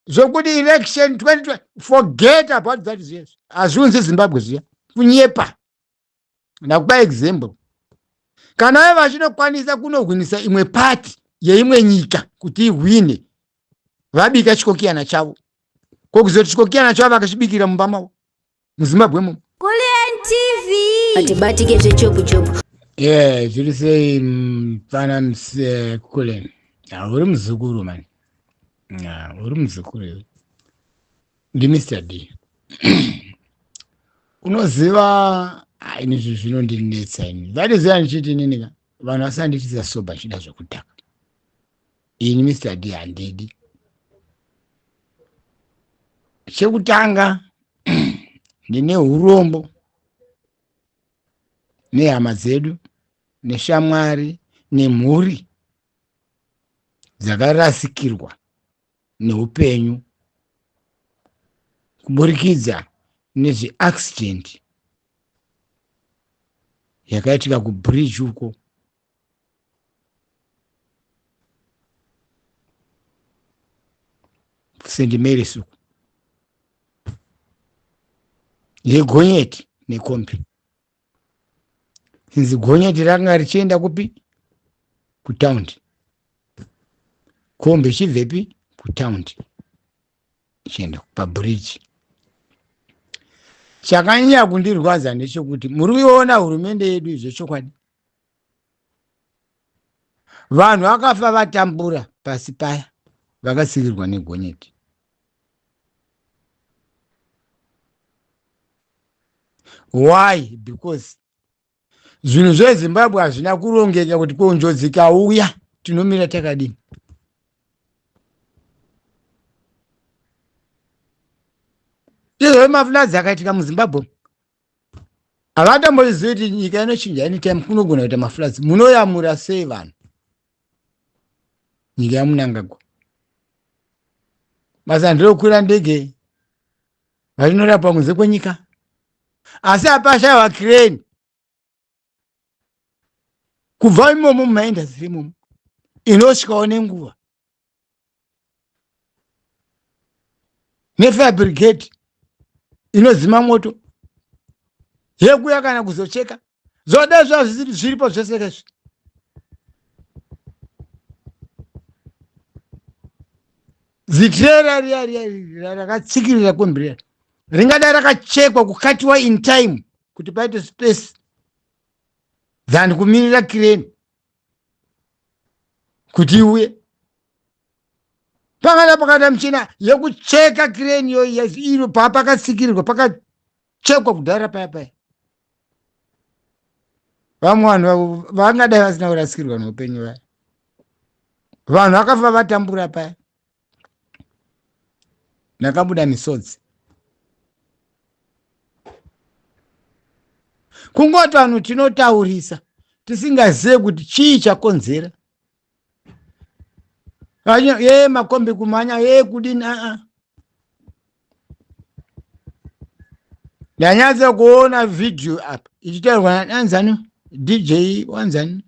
Zvokuti election 2020, forget about that. Zviya hazviunzi Zimbabwe zviya, kunyepa. Ndakupa example, kana vave vachinokwanisa kunohwinisa imwe pati yeimwe nyika kuti ihwine, vabika chikokiyana chavo, ko kuzoti chikokiyana chavo vakachibikira mumba mavo muZimbabwe mumo. Kulian TV. Atibatike zvechopu chopu. Yeah, zviri sei mfana Kulen? Uri muzukuru mani. Uri muzukuru iwe. Ndi Mr D. Unoziva ini zvinhu zvinondinetsa ini. That is why ndichiti inini ka vanhu vasandiitisa sober chida zvekudhaka. Ini Mr D handidi. Chekutanga, ndine urombo nehama dzedu neshamwari nemhuri dzakarasikirwa neupenyu kuburikidza nezveaccident yakaitika kubridge uko. St Mary's uko, yegonyeti nekombi. Sinzi gonyeti rakanga richienda kupi? Kutaundi. Kombi ichibvepi? Kutaundi, ichienda pabridge. Chakanyanya kundirwadza ndechekuti muri kuiona hurumende yedu zvechokwadi, vanhu vakafa vatambura pasi paya, vakatsikirwa negonyeti. Why? Because zvinhu zveZimbabwe hazvina kurongeka kuti ko njodzi ikauya tinomira takadini. Izvo mafloods akaitika muZimbabwe, havatombozivi kuti nyika inochinja anytime, kunogona kuita mafloods. Munoyamura sei vanhu nyika yaMunangagwa? Basa nderokwira ndege vachinorapwa kunze kwenyika, asi hapashaiwa crane kubva imomo mumaindustry imomo inosvikawo nenguva, nefire brigade inodzima moto yekuya kana kuzocheka zvoda. Zvazvisiri zviripo zvese kezvi. Zitrera riya riya rakatsikirira kombi riya ringadai rakachekwa kukatiwa in time kuti paite space than kumirira crane kuti iuye. Pakada pakada michina yekucheka crane iyoyi iro paakatsikirirwa, pakachekwa kudhara paya paya, vamwe vanhu vangadai vasina kurasikirwa neupenyu vaya. Vanhu vakafa vatambura paya. Ndakabuda misodzi. Kungoti vanhu tinotaurisa tisingazive kuti chii chakonzera ye makombi kumhanya, ye kudini. Aa, ndanyatsa kuona vhidhiyo apa ichitaurwa nanzani, DJ wanzani,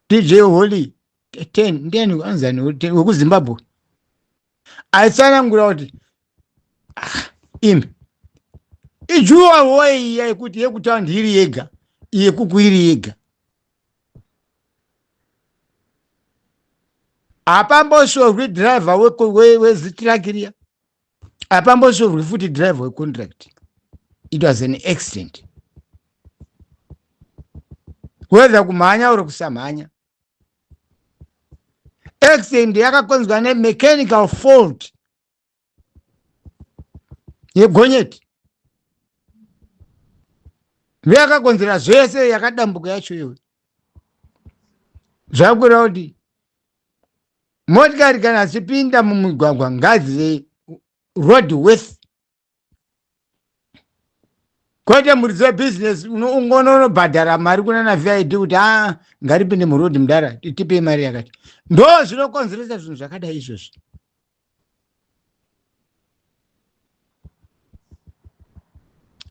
DJ Holy 10, ndiani, anzani wekuZimbabwe, aitsanangura kuti, ah, imi ijuwa woiya yekuti yekutaundi iri yega, yekuku iri yega, hapamboshorwi driver wezitruck riya, hapamboshorwi futi driver wecontract. It was an accident, whether kumhanya or kusamhanya. Accident yakakonzwa nemechanical fault yegonyeti, ndoyakakonzera zvese, yakadambuka yacho iyoyo. Zvakureva kuti motikari kana dzipinda mumigwagwa ngadzive road worthy, kwete muridzi webhizinesi ungononobhadhara mari kuna naVID kuti a ngaripinde muroad mudara, tipei mari yakati. Ndo zvinokonzeresa zvinhu zvakadai izvozvi.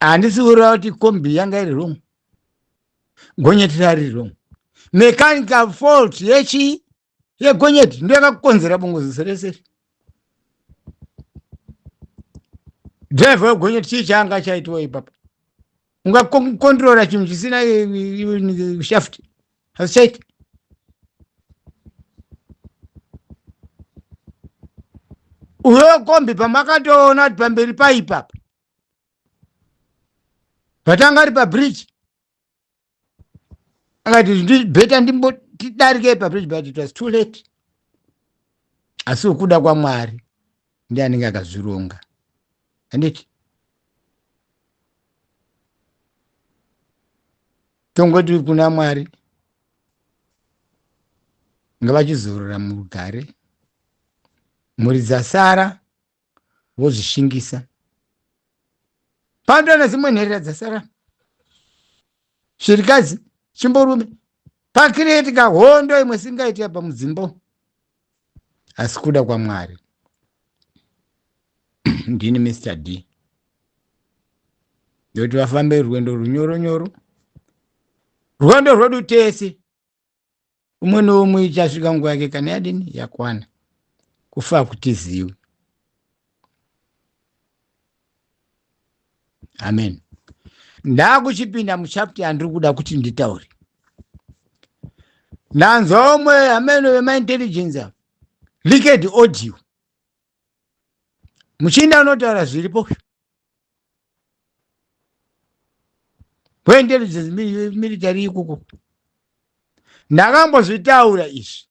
Handisi kureva kuti kombi yanga iri wrong, gonyeti rari wrong. Mechanical fault yechi yegonyeti ndo yakakonzera bongozoso rese. Driver wegonyeti chii chaanga chaitiwa ipapa? Ungakontrora chinhu chisina shaft, hazvichaiti. Uyo kombi pamakatoona kuti pamberi paipapa patanga ari pabridge, akati better ndimbotidarike pabridge, but it was too late. Asi ukuda kwaMwari ndiye anenge akazvironga, handiti? Tongoti kuna Mwari ngavachizorora murugare, mhuri dzasara vozvishingisa. Panotoona dzimwe nherera dzasara, shirikadzi, chimborume, pakiretika hondo imwe singaiti apa mudzimba. Asi kuda kwaMwari. Ndini Mr D, ndokuti vafambe rwendo runyoronyoro, rwendo rwedu tese, umwe neumwe ichasvika nguva yake kana yadini yakwana. Kufa hakutiziwi. Amen. Ndakuchipinda muchapter yandiri kuda kuti nditaure. Ndanzwa umwe amene vemaintelligence ava leaked audio, muchinda unotaura zviripo weintelligence military ikoko. Ndakambozvitaura izvi,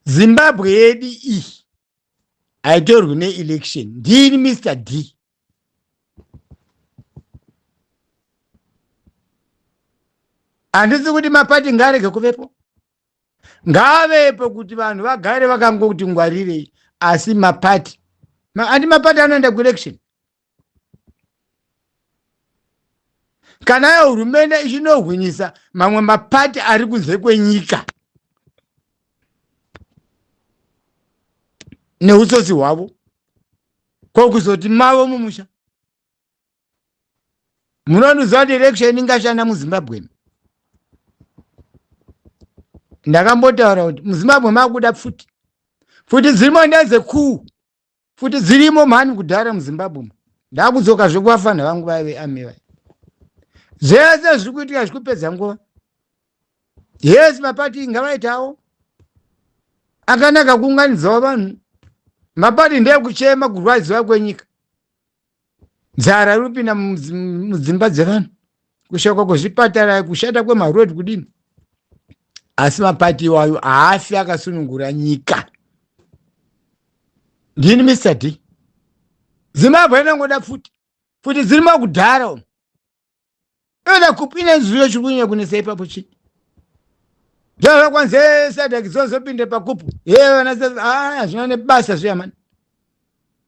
Zimbabwe yedu iyi haitorwi neelection. Ndini Mr D. Handisi kuti mapati ngaarege kuvepo, ngaavepo kuti vanhu vagare vakangoti ngwarirei. Asi mapati handi mapati anoenda kuelection. Kana iyo hurumende ichinohwinisa mamwe mapati ari kunze kwenyika neutsotsi hwavo, ko kuzoti mavo mumusha? Munondiziva kuti election ingashanda muZimbabwe? Ndakambotaura kuti muZimbabwe makuda pfuti. Pfuti dzirimo ndedzekuu, pfuti dzirimo mhani kudhara muZimbabwe. Ndakudzoka zvekuvafanha vangu vaive ame vai. Zvese zviri kuitika zvikupedza nguva. Yes, mapati ngavaitawo akanaka kuunganidzawo vanhu. Mapati ndeyekuchema kurwadziwa kwenyika, nzara iri kupinda mudzimba dzevanhu, kushaikwa kwezvipatara, kushata kwemarodi, kudini. Asi mapati iwayo haafi akasunungura nyika. Ndini Mr D. Zimbabwe inongoda pfuti. Pfuti dziri makudhara umu, inoda kupi? Ine nzuyo. Chiri kunyanya kunetsa ipapo chii? Zvakwanzi SADC dzozopinde pakupu ye vana, hazvina nebasa zviya mani.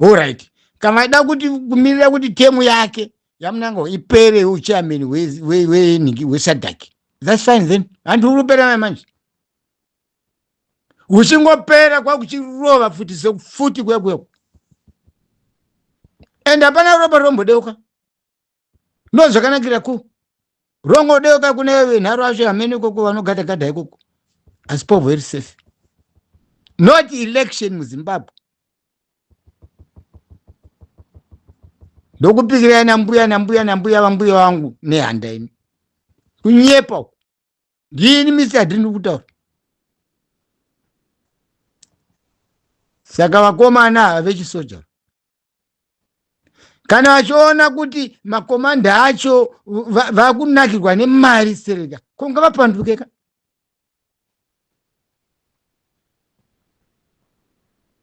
Allright, kana aida kuti kumirira kuti term yake yaMnangagwa ipere, uchairman weSADC, that's fine then. Hanti uri kupera manje, uchingopera kwakuchirova futi sekufuti kwekweku, and hapana ropa rombodeuka. Ndo zvakanakira ku rongodeuka kune venharo acho hamene ikoko vanogada gada ikoko, asi po very safe. Not election muZimbabwe. Ndokupikirai nambuya nambuya nambuya vambuya vangu nehanda imi, kunyepa uku. Ndini Mr D ndiri kutaura. Saka vakomana ava vechisoja, kana vachiona kuti makomanda acho vakunakirwa nemari sereka, ko ngavapandukeka.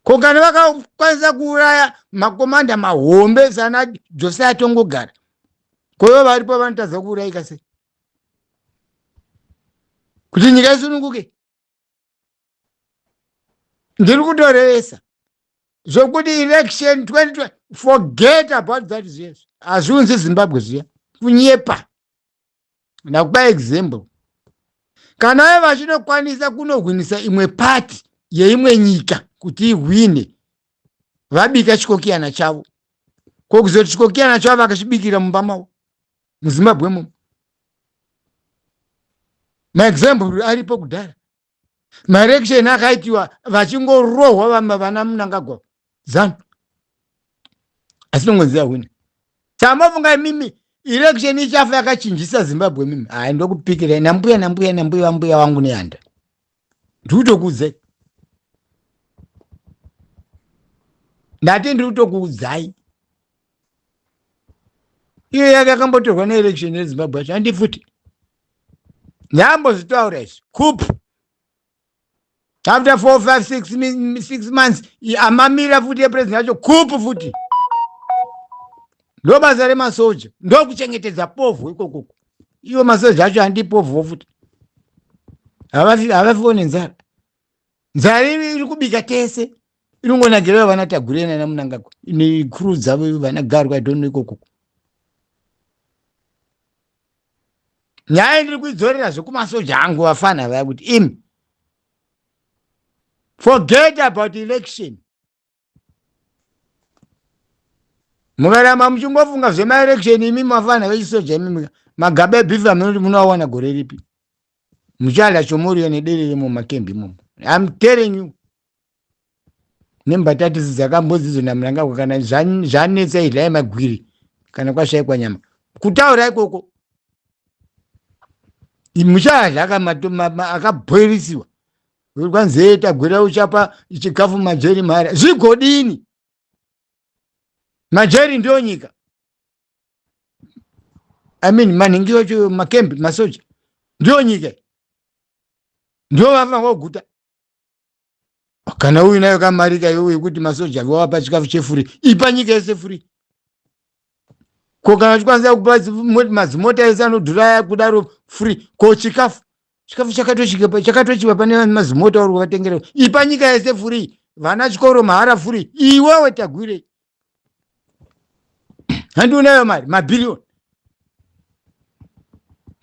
Ko kana vakakwanisa kuuraya makomanda mahombe sana Josiah Tongogara, koivo varipo vanotadza kuurayika sei kuti nyika isununguke? Ndiri kutorevesa zvokuti election 2020, forget about that. Zviyezvo hazviunzi Zimbabwe zviya, kunyepa. Ndakupa example, kana vave vachinokwanisa kunohwinisa imwe pati yeimwe nyika kuti ihwine, vabika chikokiyana chavo, ko kuzoti chikokiyana chavo vakachibikira mumba mavo muZimbabwe mumo? Maexample aripo kudhara, maelection akaitiwa vachingorohwa vana Mnangagwa, ZANU. Asi nongonzi yahwina. Chamofunga imimi election ichafa yakachinjisa Zimbabwe mimi. Hayi ndokupikira nambuya nambuya nambuya vambuya vangu nehanda. Ndikutokuudzai. Ndati ndiri kutokuudzai. Iyo yake yakambotorwa neelection yeZimbabwe yacho handi futi. Ndambozvitaura izvi. Coup. After 4 5 6 6 months amamira futi yepresident yacho coup futi. Ndobasa remasoja ndokuchengetedza povho ikokoko. Iwo masoja acho handi povho futi. Havafiwo nenzara. Nzara iri kubika tese. Inongonagirayo vana Tagwirei nana Mnangagwa nekuru dzavo vana Garwe I don't know ikokoko. Nyaya ndiri kuidzorera zvekumasoja angu vafana vaya kuti imi forget about election. Mukaramba muchingofunga zvemaelection imi mafana vechisoja imi magaba ebeef amunoti munoawana gore ripi? Muchadya chomoriyo nederere mumakembi imomo. I'm telling you. Nembatatisi dzakambodzidzo naMnangagwa kana zvanetsa idlai magwiri kana kwashaikwa nyama. Kutaura ikoko. Muchadya akabhoirisiwa. Kwanzi tagwira uchapa chikafu majeri mahara. Zvigodini? Majeri ndiyo nyika. I mean manhingi wacho makembi masoja ndiyo nyika. Ndiyo vafanira kuguta. Kana uinayo kamari kaiwe yekuti masoja wawapa chikafu chefuri, ipa nyika yese furi. Ko kana uchikwanisa kupa madzimota ese anodhura kudaro free, ko chikafu? Chikafu chakatochipa pane mazimota uri kuvatengera. Ipa nyika yese free, vana chikoro mahara free. Iwewe Tagwirei. Handi unayo mari, mabhiriyoni.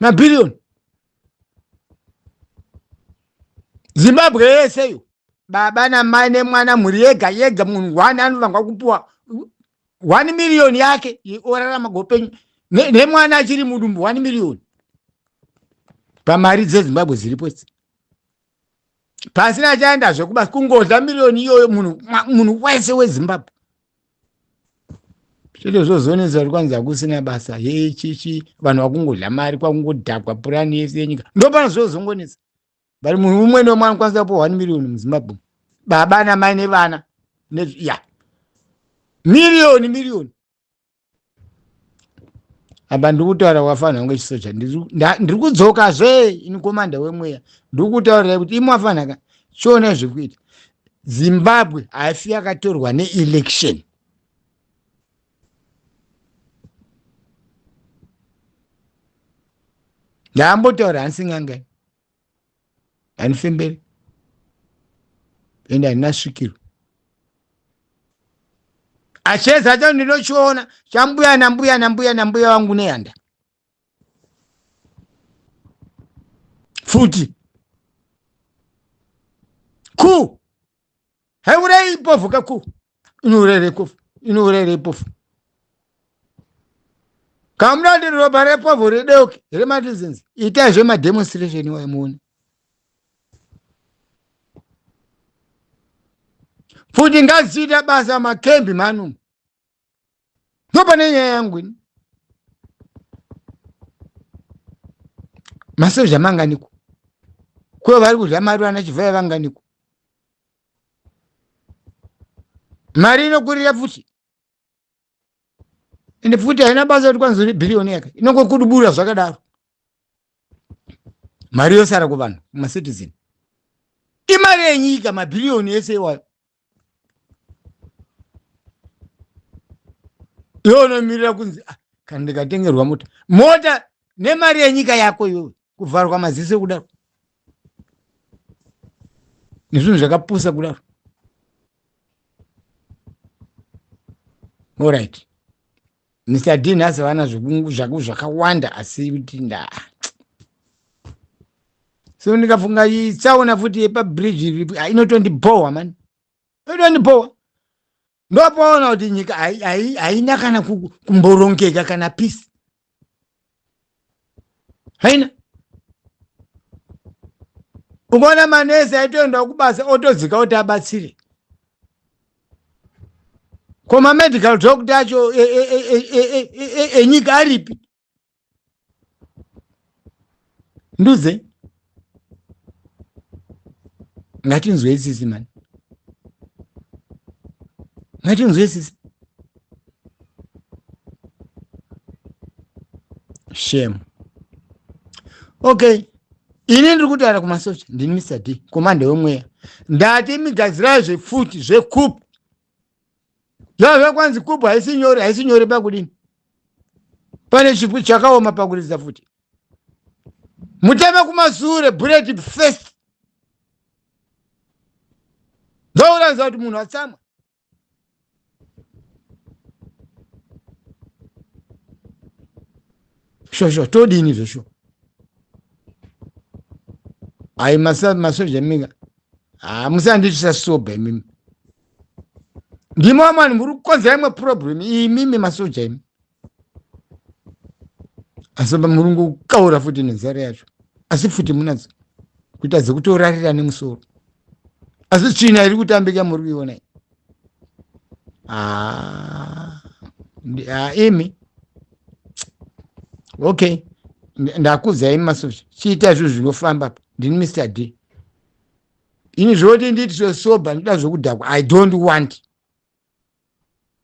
Mabhiriyoni. Zimbabwe yese iyo. Baba namai nemwana mhuri yega yega munhu one anofanirwa kupuwa 1 million yake orarama gopenyu nemwana achiri mudumbu 1 million pamari dzeZimbabwe dziripo idzi pasina achaenda zvekubasa kungodla miriyoni iyoyo munhu wese weZimbabwe chete zvozonetsa kuti kwanzi hakusina basa hee chichi vanhu vakungodla mari kwakungodhakwa purani yese yenyika ndopano zvozongonetsa but munhu umwe neumwe anokwanisa kupa 1 million muZimbabwe baba namai nevana ya miriyoni miriyoni apa ndiri kutaura wafanira kunge chisoja ndiri kudzoka zve ini komanda wemweya ndiri kutaurira kuti imwe wafanira ka chiona zvekuita Zimbabwe haifi yakatorwa neelection. Ndambotaura hansi n'anga handifemberi ende handina svikiro acheza cho ndinochiona chambuya nambuya nambuya nambuya vangu nehanda futi ku haiurei ipofu ka ku inourere kofu inourere ipofu kamuda kuti ropa repofu rideuke rematizenzi itai zvemademonstration iwayo muone futi ngadziita basa makembi manu ndopane nyaya yangu ini masoja manganiko ko vari kudya mari vana chivhaya vanganiko mari inokurira futi ende futi haina basa kuti kwanzi uri bhiriyoni yaka inongokudubura zvakadaro mari yosara kuvanhu kumacitizen imari yenyika mabhiriyoni ese iwayo iwe unomirira kunzi ah, kana ndikatengerwa mota mota nemari yenyika yako iwewe kuvharwa maziso kudaro nezvinhu zvakapusa kudaro Alright. Mr. D nhasi vana zvakawanda asi kuti nda so ndikafunga itsaona futi yepabridge inotondibhowa mani inotondibhowa ndopaona kuti nyika haina kana kumborongeka kana peace haina ukaona manesi aitoenda kubasa otodzika kuti abatsire Ko mamedical doctor acho enyika aripi? Nduze ngatinzwe isisi mani, ngatinzwe isisi. Shame. Okay, ini ndiri kutaura kumasoja, ndini Mr D, komanda wemweya. Ndati migadzirai zvefuti zvekup zvava kwanzi kupu haisi nyore, haisi nyore pakudini, pane chipu chakaoma pakuridza futi. Muteme kumasure, bullet first, ndokuratidza kuti munhu atsamwa. Shosho todini zvesho? Ai, masoja mika hamusandiitisa soba imimi, ndimi vamwani muri kukonzera imwe problem imimi masoja imi, asi muri kukaura futi nenzara yacho, asi futi munadzo kuita dzekutorarira nemusoro, asi tsvina iri kutambika muri kuiona iyi. Ah, ah, imi okay, ndakudzai masoja, chiita zvinhu zvinofamba. Ndini Mr D. Ini zvoti ndiitwe soba, ndida zvokudhakwa, I don't want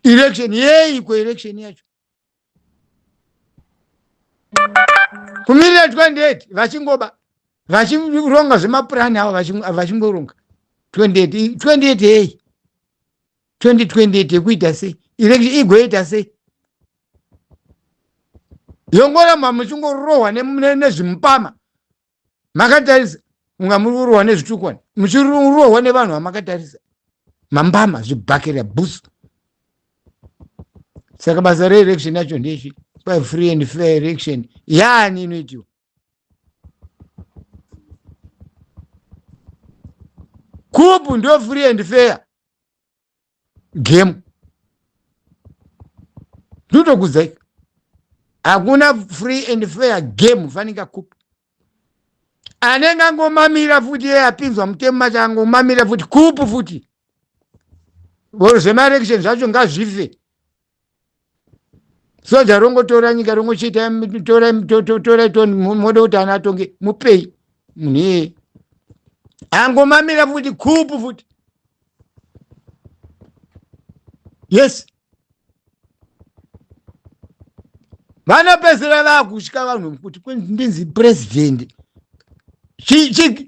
election. Yeiko election yacho? Kumirira 28 vachingoba, vachironga zvemapurani avo, vachingoronga 28 28. Hei, 2028 yekuita sei? Election igoita sei? Yongoramba muchingorohwa nezvimupama makatarisa, unga muri kurohwa nezvitukwana, muchirohwa nevanhu vamakatarisa, mambama, zvibhakera, bhusu. Saka basa reelection yacho ndechi free and fair election yaani inoitiwa? Coup ndo free and fair game? Ndinotokudzai, hakuna free and fair game fanika coup. Anenge angomamira futi, iye apinzwa mutemo macho, angomamira futi coup futi. Zvemaelection zvacho ngazvife. Soja rongotora nyika, rongochiita torai, mode kuti ana atonge, mupei munhu iyeye angomamira futi coup futi. Yes, vanopedzisira vakutya vanhu kuti ndinzi president.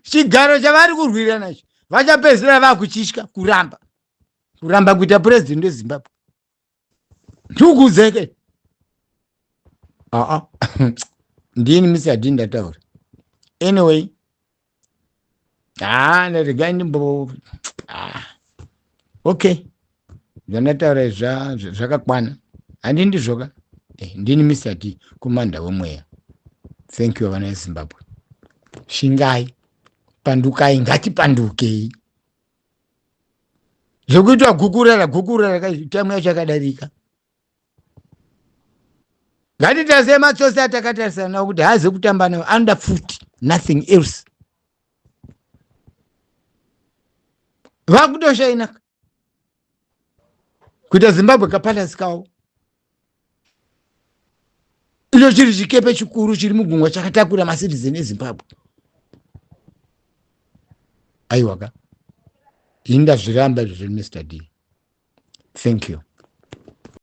Chigaro chavari kurwira nacho vachapedzisira vakuchitya, kuramba kuita president weZimbabwe. Ndikukudzeke, aa, ndini Mr D, ndataura. Anyway, haa, regai ndimbo, ah, okay, zvandataura zvakakwana, handi ndizvoka? Ndini Mr D, komanda wemweya. Thank you, vana veZimbabwe. Shingai, pandukai, ngatipandukei. Zvekuitwa gukurara gukurara, time yacho yakadarika. Ngatitarisei matsotsi atakatarisana nawo kuti haazi kutamba nawo, anoda pfuti, nothing else. Vakutoshaina kuita Zimbabwe kapalasi kavo, icho chiri chikepe chikuru chiri mugungwa chakatakura macitizen eZimbabwe. Aiwaka, ini ndazviramba izvo zviri. Mr D, thank you.